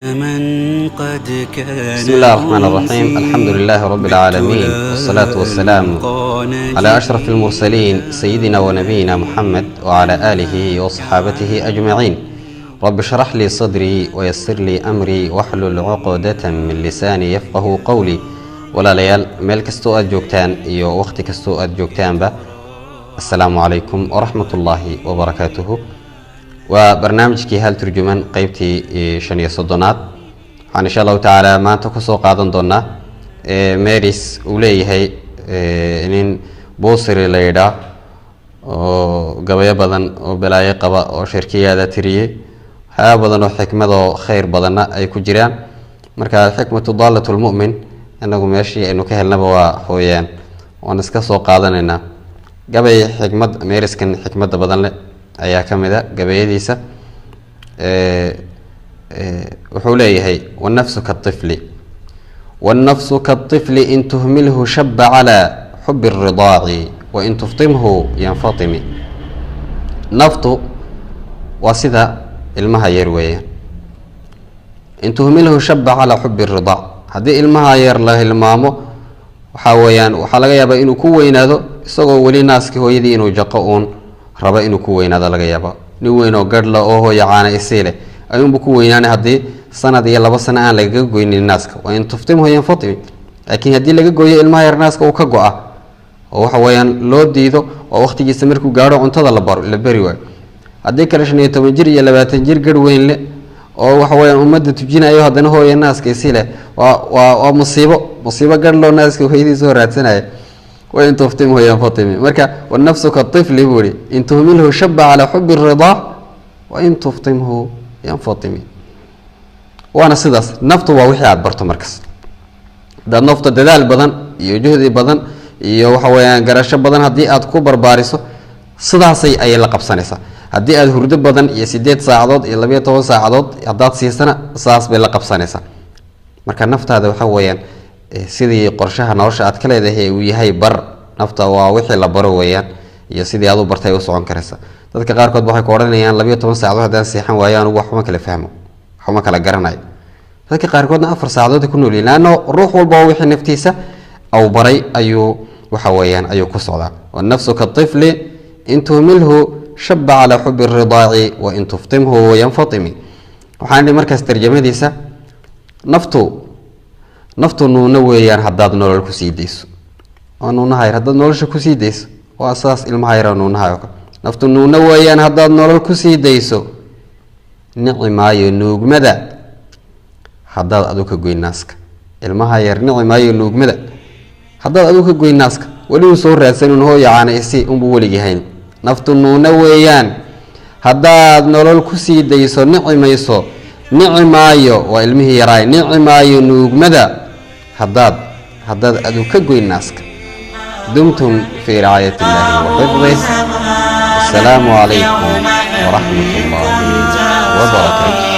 من قد كان بسم الله الرحمن الرحيم. الحمد لله رب العالمين، والصلاة والسلام على أشرف المرسلين، سيدنا ونبينا محمد وعلى آله وصحابته أجمعين. رب اشرح لي صدري ويسر لي أمري واحلل عقدة من لساني يفقه قولي. Walaalayaal, meel kastoo aad joogtaan iyo wakhti kastoo aad joogtaanba, assalaamu calaykum waraxmat ullaahi wabarakaatuhu. Waa barnaamijkii Hal Turjuman, qeybtii 35aad. Waxaan insha Allahu tacaala maanta kusoo qaadan doonaa meris uu leeyahay nin Buusiri la yidhaah oo gabayo badan oo balaayo qaba oo shirkiyaada tiriyey, waxyaaba badan oo xikmadoo khayr badanna ay ku jiraan. Marka alxikmatu daalat lmu'min, inagu meeshii aynu ka helnaba waa hooyaan, waan iska soo qaadanaynaa. Gabay xikmad, meeriskan xikmadda badan leh ayaa ka mid a gabayadiisa. Wuxuu leeyahay: "Wanafsu kaطifli, wannafsu kaطifli, in tuhmilhu shaba calى xubi الridaaci, wain tuftimhu yanfatimi." Naftu waa sida ilmaha yar weeyaan. "In tuhmilhu shaba calaa xubi الridaac", haddii ilmaha yar la hilmaamo, waxaa weeyaan waxaa laga yaabaa inuu ku weynaado isagoo weli naaskii hooyadii inuu jaqo uun rabo, inuu ku weynaado laga yaaba. Nin weyn oo gadhla oo hooya caana isii leh ayuunbu ku weynaanay haddii sanad iyo 2 sano aan lagaga goynin naaska. "Wain tuftimhu yanfatimi", laakiin haddii laga gooyo ilmaha yar naaska, uu ka go-a oo waxa weeyaan loo diido oo waqtigiisa markuu gaadho cuntada la baro la beri waayo. Haddii kale 15 jir iyo 20 jir garh weyn leh oo waxa weyaan ummadda tujinayo, haddana hooya naaska isi leh, waa musiibo, musiibo garh loo naaska hooyadiisa soo raadsanaya. "Wain tuftimhu yanfatimi". Marka "wanafsu kaطifli" buu ihi, "in tuhmilhu shaba calaa xubi الridaa, wain tuftimhu yanfatimi". Waana sidaas, naftu waa wixii aada barto. Markas haddaad nafta dadaal badan iyo juhdi badan iyo waxa weeyaan garasho badan haddii aad ku barbaariso, sidaasay ayay la qabsanaysaa. Haddii aad hurdo badan iyo 8 saacadood iyo 12 saacadood haddaad siisana, saas bay la qabsanaysaa. Marka naftaada waxa weeyaan sidii qorshaha nolosha aad ka leedahay uu yahay bar. Nafta waa wixii la baro weeyaan, iyo sidii aad u bartay u socon karaysa. Dadka qaarkood waxay ku odhanayaan: "12 saacadood haddaan seexan waayo, anugu waxuma kala fahmo, waxuma kala garanayo." Dadka qaarkoodna 4 saacadood ku noolyihin, laanno ruux walba oo wixii naftiisa au baray ayuu waxa weeyaan ayuu ku socdaa. "Wanafsu kaطifli, in tuhmilhu shaba calaa xubi الridaaci, wain tuftimhu yanfatimi." Waxaan idhi markaas tarjamadiisa: Naftu nuuno weeyaan haddaad nolol kusii dayso. Waa nuunaha yar haddaad nolosha kusii dayso, waa sidaas ilmaha yar nuunaha oo kale. Naftu nuuno weeyaan haddaad nolol kusii dayso, nici maayo nuugmada haddaad adu ka goyn naaska. Ilmaha yar nici maayo nuugmada haddaad adu ka goyn naaska, weli uu soo raadsanin hooya caana isi unbuu weligii hayn. Naftu nuuno weeyaan haddaad nolol kusii dayso, nici mayso, nici maayo, waa ilmihii yaraay, nici maayo nuugmada haddaad adu ka goyn naaska. Dumtum fii ricaayat illaahi wa xifdih. Asalaamu calaykum waraxmat ullaahi wabarakaatu.